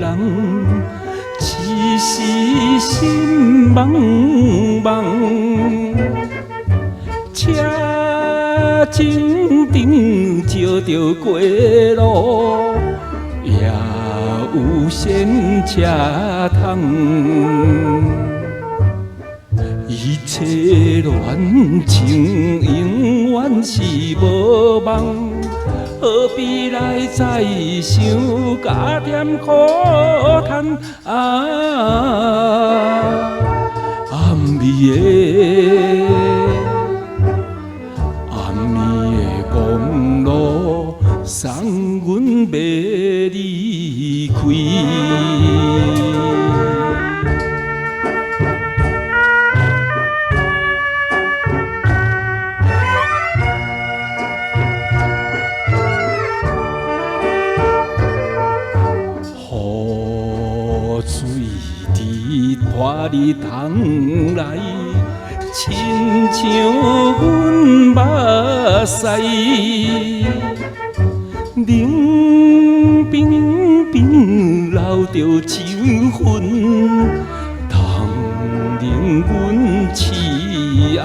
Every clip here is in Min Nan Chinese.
人，一時心茫茫。車前頂照著過路，也有線車窗。一切戀情永遠是無夢，何必來再想加添苦嘆啊！暗暝的暗暝的公路，送阮欲離開。雨水直泼入窗內，親像阮目屎。冷冰冰留著秋痕，通令阮痴愛。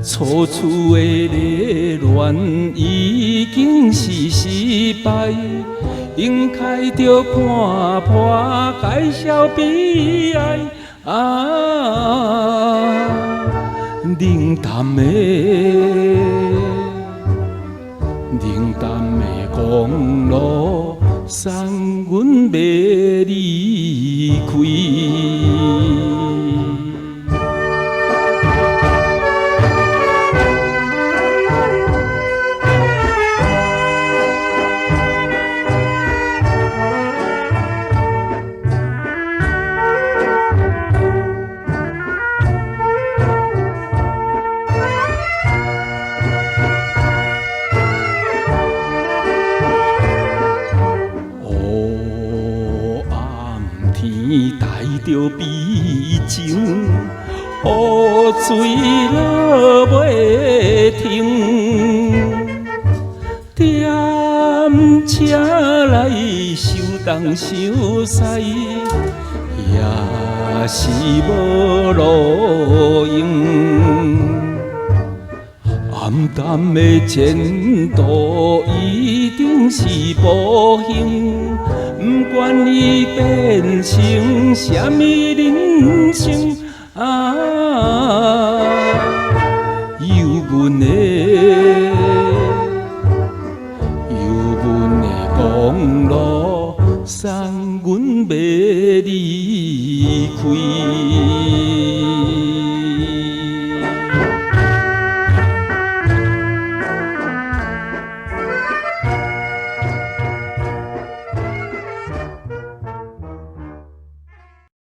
初次的熱戀已經是失敗，應該著看破，解消悲哀。啊，冷淡的冷淡的公路，送阮欲離開。烏暗天帶著悲情，雨水落袂停，踮車內想東想西，也是無路用。暗淡的前途一定是不幸，不管伊變成啥物人生啊。